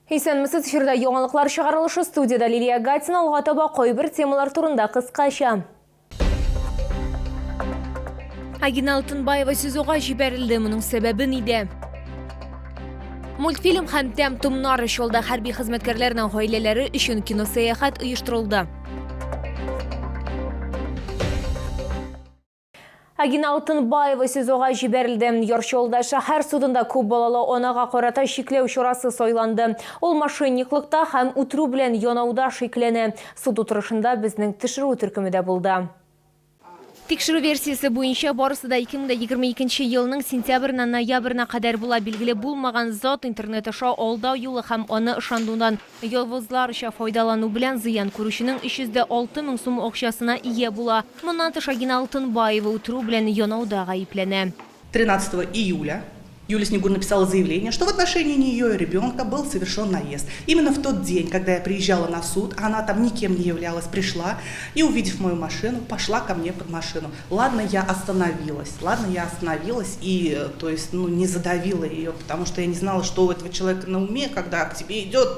Исәнмесез, эфирда яңалыклар чыгарылышы студиядә Лилия Гатина алга таба кайбер темалар турында кыскача. Агина Алтынбаева СИЗОга җибәрелде. Моның сәбәбе нидә? Мультфильм һәм тәм-томнар Чалда хәрби хезмәткәрләрнең гаиләләре өчен киносәяхәт оештырылды. Агина Алтынбаева СИЗОга җибәрелде. Яр Чаллыда шәһәр судында күп балалы анага карата чикләү чарасы сайланды. Ул мошенниклыкта һәм үтерү белән янауда шикләнә. Суд утырышында безнең төшерү төркеме дә булды. Тикшерү версиясе буенча, барысы да 2022 нче елның сентябреннән ноябренә кадәр була. Билгеле булмаган зат интернет аша алдау юлы һәм аны ышандыудан явызларча файдалану белән зыян күрүченең 306 мең сум акчасына ия була. Моннан тыш, Агина Алтынбаева үтерү белән янауда гаепләнә. 13 июля Юлия Снегур написала заявление, что в отношении нее и ребенка был совершен наезд. Именно в тот день, когда я приезжала на суд, она там никем не являлась, пришла и, увидев мою машину, пошла ко мне под машину. Ладно, я остановилась, ладно, я остановилась и, э, то есть, ну, не задавила ее, потому что я не знала, что у этого человека на уме, когда к тебе идет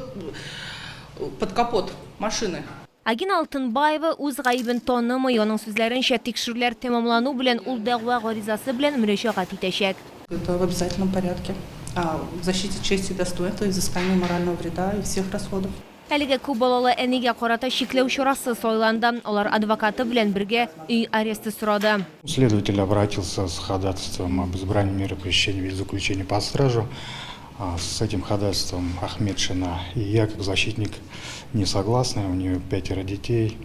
э, под капот машины. Агина Алтынбаева үз гаебен танымый, аның сүзләренчә, тикшерүләр тәмамлану белән ул дәгъва гаризасы белән мөрәҗәгать итәчәк. Это в обязательном порядке. О защите чести и достоинства, взыскании морального вреда и всех расходов. Әлегә күп балалы әнигә карата чикләү чарасы сайланды. Алар адвокаты белән бергә өй аресты сорады. Следователь обратился с ходатайством об избрании меры пресечения в виде заключения под стражу. С этим ходатайством Ахмедшина и я, как защитник, не согласны. У нее пятеро детей,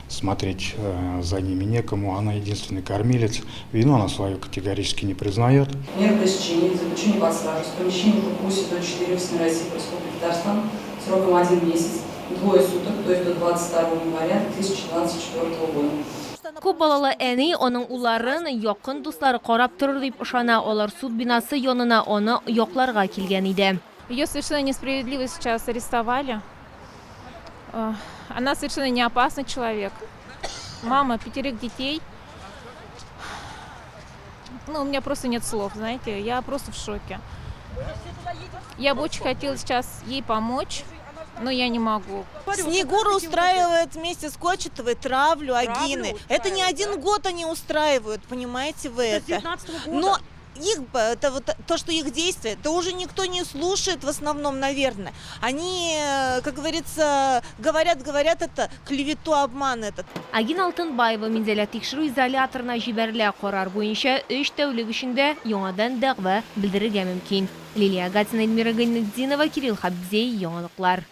смотреть э, за ними некому. Она единственный кормилец. Вину она свою категорически не признает. Меру пресечения, заключение под стражу с помещением в УКУСе до 4 в России по Республике Татарстан сроком 1 месяц, двое суток, то есть до 22 января 2024 года. Күп балалы әни аның улларын якын дуслары карап торыр дип ышана. Алар суд бинасы янына аны якларга килгән иде. Ее совершенно несправедливо сейчас арестовали. Э, она совершенно не опасный человек. Мама пятерых детей. Ну, у меня просто нет слов, знаете, я просто в шоке. Я бы очень хотела сейчас ей помочь, но я не могу. Снегура устраивает вместе с Кочетовой травлю Агины. Это не один год они устраивают, понимаете вы это? Но их, это вот то, что их действия, это уже никто не слушает в основном, наверное. Они, э, как говорится, говорят, говорят это клевету, обман этот. Агина Алтынбаева Минзәлә тикшерү изоляторына җибәрелә. Карар буенча өч тәүлек эчендә яңадан дәгъва белдерергә мөмкин. Лилия Гатина, Эльмира Гайнетдинова, Кирилл Хабзей, Яңалыклар.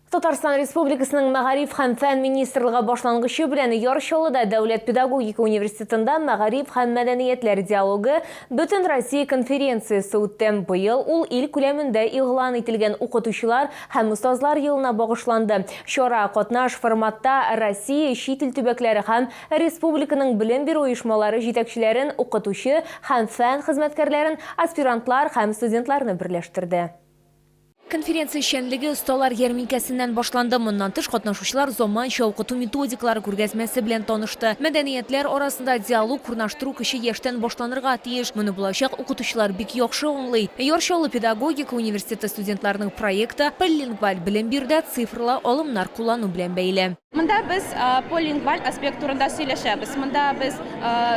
Татарстан Республикасының Мәгариф һәм фән министрлыгы башлангычы белән Яр Чаллыда Дәүләт педагогика университетында Мәгариф һәм мәдәниятләр диалогы Бөтенроссия конференциясе үтте. Быел ул ил күләмендә игълан ителгән Укытучылар һәм остазлар елына багышланды. Чара катнаш форматта Россия, чит ил төбәкләре һәм республиканың белем бирү оешмалары җитәкчеләрен, укытучы һәм фән хезмәткәрләрен, аспирантлар һәм студентларны берләштерде. Конференция эшчәнлеге осталар ярминкәсеннән башланды. Моннан тыш, катнашучылар заманча укыту методикалары күргәзмәсе белән танышты. Мәдәниятләр арасында диалог урнаштыру кече яшьтән башланырга тиеш. Моны булачак укытучылар бик яхшы аңлый. Яр Чаллы педагогика университеты студентларының проекты полилингваль белем бирүдә цифрлы алымнар куллану белән бәйле. Монда без полилингваль аспект турында сөйләшәбез. Монда без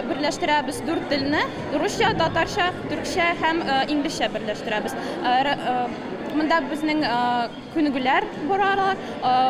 берләштерәбез дүрт телне, русча, татарча, төркчә һәм инглизчә берләштерәбез. Монда безнең күнегүләр баралар,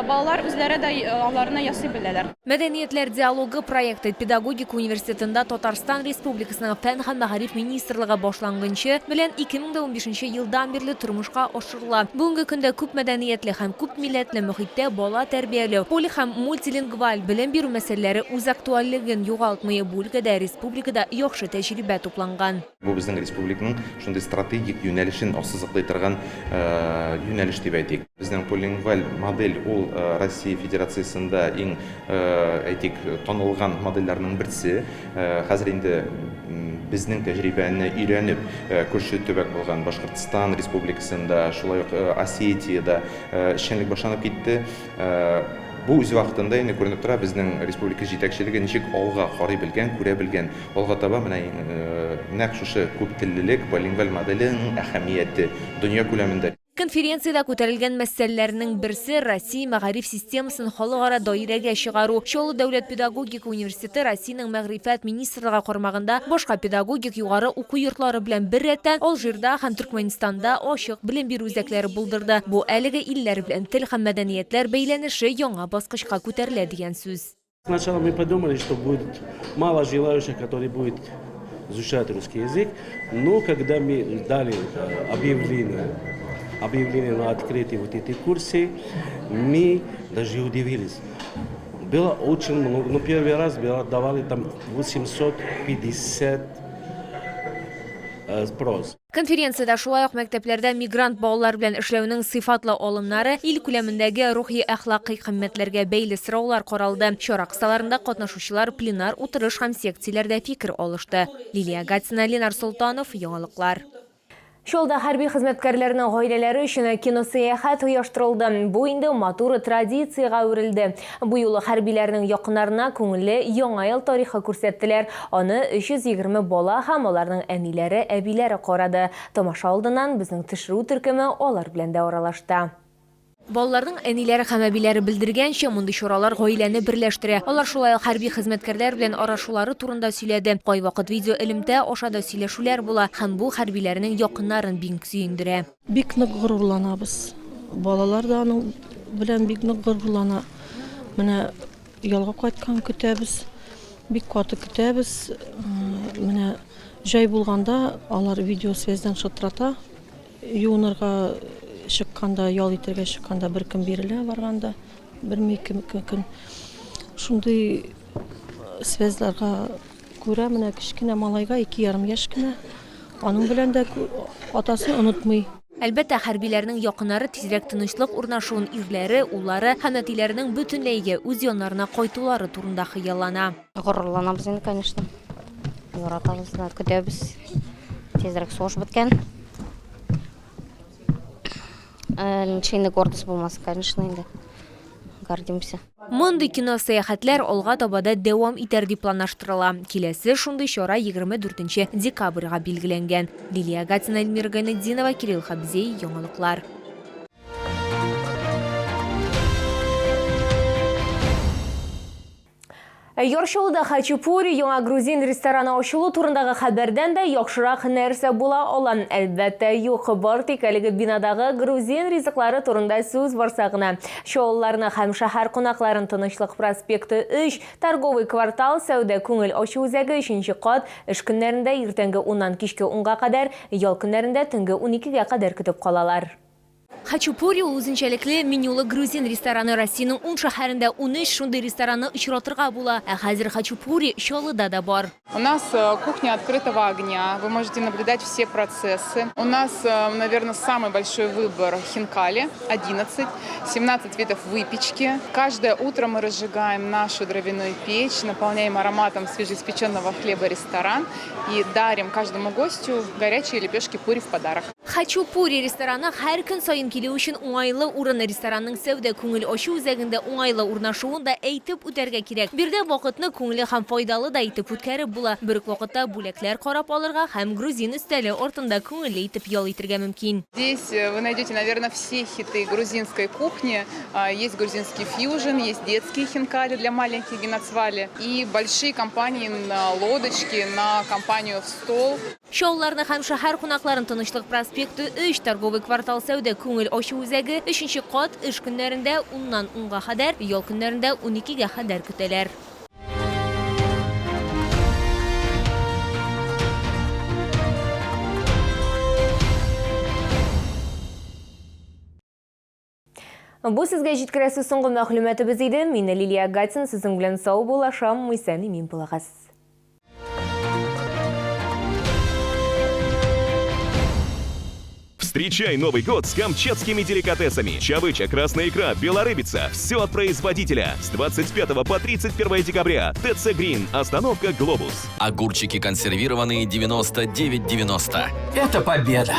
балалар үзләре дә аларны ясый беләләр. Мәдәниятләр диалогы проекты педагогика университетында Татарстан Республикасының Фән һәм мәгариф министрлыгы башлангынчы белән 2015 нче елдан бирле тормышка ашырыла. Бүгенге көндә күп мәдәниятле һәм күп милләтле мохиттә бала тәрбияләү, поли һәм мультилингваль белем бирү мәсьәләләре үз актуальлеген югалтмый. Бу өлкәдә республикада яхшы тәҗрибә тупланган. Бу безнең республиканың шундый стратегик юнәлешен ассызыклый торган юнәлеш дип әйтик. Безнең полилингваль модель ул Россия Федерациясендә иң, әйтик, танылган модельләрнең берсе. Хәзер инде безнең тәҗрибәне өйрәнеп, күрше төбәк булган Башкортстан Республикасында, шулай ук Осетиядә эшчәнлек башланып китте. Бу үз вакытында инде күренеп тора, безнең республика җитәкчелеге ничек алга карый белгән, күрә белгән. Алга таба менә нәкъ шушы күптеллелек, полилингваль моделенең әһәмияте дөнья күләмендә. Конференциядә күтәрелгән мәсьәләләрнең берсе, Россия мәгариф системасын халыкара даирәгә чыгару. Чаллы дәүләт педагогика университеты Россиянең Мәгърифәт министрлыгы кармагында башка педагогик югары уку йортлары белән беррәттән Алжирда һәм Төркмәнстанда ачык белем бирү үзәкләре булдырды. Бу әлеге илләр белән тел һәм мәдәниятләр бәйләнеше яңа баскычка күтәрелә дигән сүз. Сначала мы подумали, что будет мало желающих, которые будут изучать русский язык, но когда мы дали объявление, объявление на открытие вот эти курсы, мы даже удивились. Было очень много, но первый раз было, давали там 850 спрос. Конференциядә шулай ук мәктәпләрдә мигрант балалар белән эшләүнең сыйфатлы алымнары, ил күләмендәге рухи-әхлакый кыйммәтләргә бәйле сораулар каралды. Чара кысаларында катнашучылар пленар утырыш һәм секцияләрдә фикер алышты. Лилия Гатина, Ленар Солтанов, Яңалыклар. Чаллыда хәрби хезмәткәрләрнең гаиләләре өчен киносәяхәт оештырылды. Бу инде матур традициягә әверелде. Бу юлы хәрбиләрнең якыннарына күңелле Яңа ел тарихы күрсәттеләр. Аны 320 бала һәм аларның әниләре, әбиләре карады. Тамаша алдыннан безнең төшерү төркеме алар белән дә аралашты. Балаларның әниләре һәм әбиләре белдергәнчә, мондый чаралар гаиләне берләштерә. Алар шулай ук хәрби хезмәткәрләр белән арашулары турында сөйләде. Кайвакыт видеоэлемтә аша да сөйләшүләр була һәм бу хәрбиләрнең якыннарын бик сөендерә. Бик нык горурланабыз. Балалар да аның белән бик нык горурлана. Менә ялга кайткан көтәбез. Бик каты көтәбез. Менә җай булганда алар видеосвязьдән шылтырата. Юынырга чыкканда, ял итәргә чыкканда бер көн бирелә барганда, берме ике көн. Шундый связьларга күрә менә кечкенә малайга 2,5 яшь кенә, аның белән дә атасын онытмый. Әлбәттә, хәрбиләрнең якыннары тизрәк тынычлык урнашуын, ирләре, уллары һәм әтиләренең бөтенләйгә үз яннарына кайтулары турында хыяллана. Горурланабыз инде, конечно. Яратабыз да, көтәбез. Тизрәк сугыш беткән. Ничек инде гордость булмасын, конечно, инде. Гордимся. Мондый киносәяхәтләр алга таба да дәвам итәр дип планлаштырыла. Киләсе шундый чара 24 декабрьгә билгеләнгән. Лилия Гатина, Эльмира Гайнетдинова, Кирилл Хабзей, Яңалыклар. Яр Чаллыда Хачапури яңа грузин рестораны ачылу турындагы хәбәрдән дә яхшырак нәрсә була ала? Әлбәттә, юк. Бар тик әлеге бинадагы грузин ризыклары турында сүз барса гына. Чаллыларны һәм шәһәр кунакларын Тынычлык проспекты 3, Торговый квартал, сәүдә күңел ачу үзәге 3 кат, эш көннәрендә иртәнге уннан кичке унга кадәр, ял көннәрендә төнге уникегә кадәр көтеп калалар. Хачапури ул үзенчәлекле менюлы грузин рестораны. Россиянең ун шәһәрендә 13 шундый ресторанны очратырга була. Ә хәзер Хачапури Чаллыда да бар. У нас кухня открытого огня, вы можете наблюдать все процессы. У нас, наверное, самый большой выбор хинкали, 11, 17 видов выпечки. Каждое утро мы разжигаем нашу дровяную печь, наполняем ароматом свежеиспеченного хлеба ресторан и дарим каждому гостю горячие лепешки пури в подарок. Хачапури рестораны һәр көн саен килү өчен уңайлы урын. Ресторанның сәүдә күңел ачу үзәгендә уңайлы урнашуын да әйтеп үтәргә кирәк. Биредә вакытны күңелле һәм файдалы да итеп үткәреп була. Бер үк вакытта бүләкләр карап алырга һәм грузин өстәле артында күңелле итеп ял итәргә мөмкин. Здесь вы найдете, наверное, все хиты грузинской кухни. Есть грузинский фьюжн, есть детские хинкали для маленьких генацвали и большие компании на лодочке, на компанию в стол. Чаллыларны һәм шәһәр кунакларын Тынычлык проспекты 3, Торговый квартал сәүдә күңел ачу үзәге 3 кат, эш көннәрендә уннан унга кадәр, ял көннәрендә уникегә кадәр көтәләр. Бу сезгә җиткерәсе соңгы мәгълүматыбыз иде. Мин Лилия Гатин, сезнең белән сау булашам, исән имин булыгыз. Встречай Новый год с камчатскими деликатесами. Чавыча, красная икра, белорыбица. Все от производителя. С 25 по 31 декабря. ТЦ Грин. Остановка Глобус. Огурчики консервированные 99,90. Это победа!